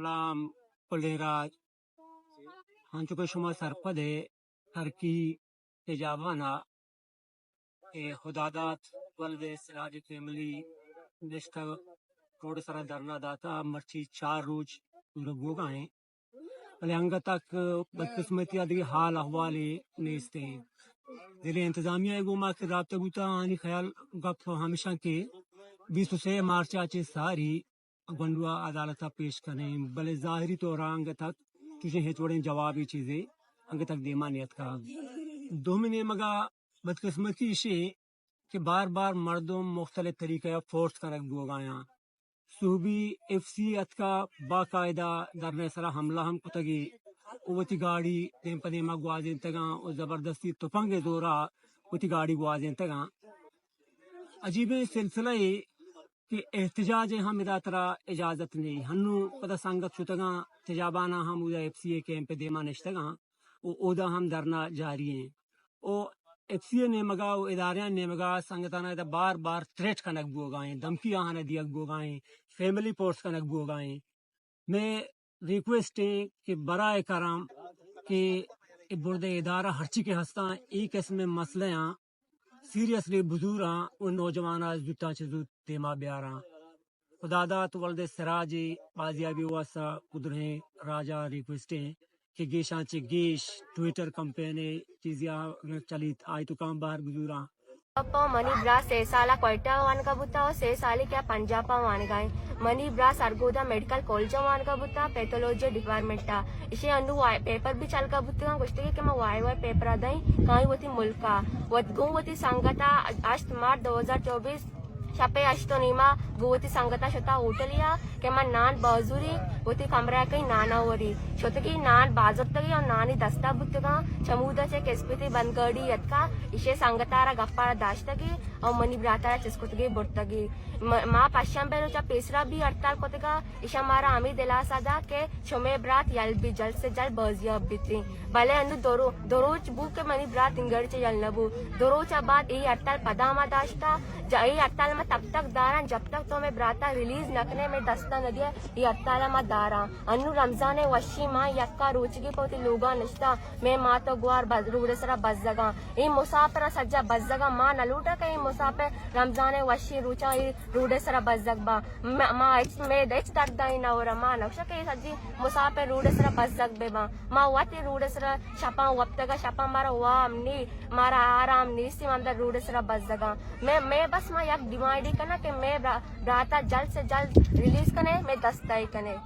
سلام، پلیں راج، انچو کہ شما سرپد ئے، ترکی تجابان ءَ اے خداداد ولد سراج فیملی نشتگ، روڈ ءِ سرا دھرنا داتا، مرچی چار روچ پورا بوگا ایں، بلے انگت تک بدقسمتی ءَ دگہ حال احوالے نیست ایں۔ ضلع انتظامیہ ءِ گوما کہ رابطہ بوتا، آنی خیال گپ ہمیشاں کہ بیست و سے مارچ ءَ چہ ساری گونڈو ءَ عدالت ءَ پیش کنیں، بلے ظاہری طور ءَ انگت تک چوشیں ہچ وڑیں جوابی چیزے انگت تک دیما نیتکگ۔ دومی نیمگ ءَ بدقسمتی ایشی کہ بار بار مردم مختلف طریقہ ءَ فورس کنگ بوگایاں۔ سہبی ایف سی اتکا، باقاعدہ دھرنا ءِ سرا حملہ ہم کتگی، و وتی گاڑی دیم پہ دیما گوازینتگاں و زبردستی تپنگ ءِ زورا وتی گاڑی گوازینتگاں۔ عجیبیں سلسلہ اے کہ احتجاج ءِ ہم ادا ترا اجازت نہیں۔ ہنو پدا سنگت شتگاں تجابانا ہم، اودا ایف سی ءِ کیمپ ءِ دیما نشتگاں و اودا ہم دھرنا جاری ایں۔ و ایف سی ءِ نیمگا و اداریاں نیمگا سنگتانا ادا بار بار تھریٹ کنگ بوگا ایں، دھمکی آہانا دیگ بوگا ایں، فیملی فورس کنگ بوگا ایں۔ مئے ریکویسٹ ایں کہ برائے کرم کہ اے بردے ادارہ ہرچی کہ ہستاں، اے قسم مسئلہ آں سیریسلی بزوراں و نوجواناں زوتاں چہ زوت دیما بیاراں۔ خداداد ولد سراج ءِ بازیابی واسطہ کدرہیں راجا ریکویسٹ ایں کہ گیشاں چہ گیش ٹویٹر کمپین ءِ چیزیا چلیت، آئی توکاں بہر بزوراں۔ پاپا، منی برات سے سالا کوئٹہ وانگا بوتا و سے سالی کہ پنجاب وانگا ایں۔ منی برات سرگودا میڈیکل کالج وانگا بوتا، پیتھولوجی ڈپارٹمنٹ ءَ۔ ایشی انو وائی-، پیپر بھی چلگا بوتگاں، گوشتگی کہ ما وائی وائی پیپر ءَ دئیں، کائیں وتی ملکا۔ وت گوں وتی سنگتا ہشت مارچ دو ہزار چوبیس شپ ءِ ہشت و نیما گوں وتی سنگتا شتا ہوٹلیا کہ من نان بازوری، وتی کمرہ کئی نانا وری۔ شتگی نان بازرتگی و نانی دستا بوتگاں، چمودا چہ کسپیتی بندگاڑی اتکا، ایشی سنگتارا گپارا داشتگی و منی براتارا چست کتگی برتگی۔ م-، ما پشنبے روچا پیسرا بھی ہڑتال کتگا، ایشاں مارا ہمے دلاسا دا کہ شمے برات یل بی، جلد سے جلد بازیاب بیتیں۔ بلے انو دو رو-، دو روچ بو کہ منی برات انگڑ چہ یل نہ بو۔ دو روچ ءَ بعد اے ہڑتال پدا ما داشتا۔ ج-، اے ہڑتال ما تب تک داراں جب تک تو مئے براتا ریلیز نہ کنے، مئے دستا نہ دیئے، اے ہڑتال ما داراں۔ انو رمضان وشی ما یکا روچگی پہ وتی لوگا نشتا، مئے مات و گوار بز-، روڈ سرا بزگاں۔ اے مسافر سجا بزگاں، ما نہ لوٹا کہ اے مسافر رمضان وشی روچا اے روڈ ءِ سرا بزگ باں۔ ما، ما ہچ، مئے ہچ دردانی نہ ورا، ما نہ گوشاں کہ اے سجی مسافر روڈ ءِ سرا بزگ بہ باں۔ ما وت اے روڈ ءِ سرا شپاں وپتگا، شپاں مارا وام نی، مارا آرام نیستی، ما ہمدا روڈ ءِ سرا بزگاں۔ مئے، مئے بس ما یک ڈیمانڈی کناں کہ مئے برا-، براتا جلد سے جلد ریلیز کنے، مئے دستا ئے کنے۔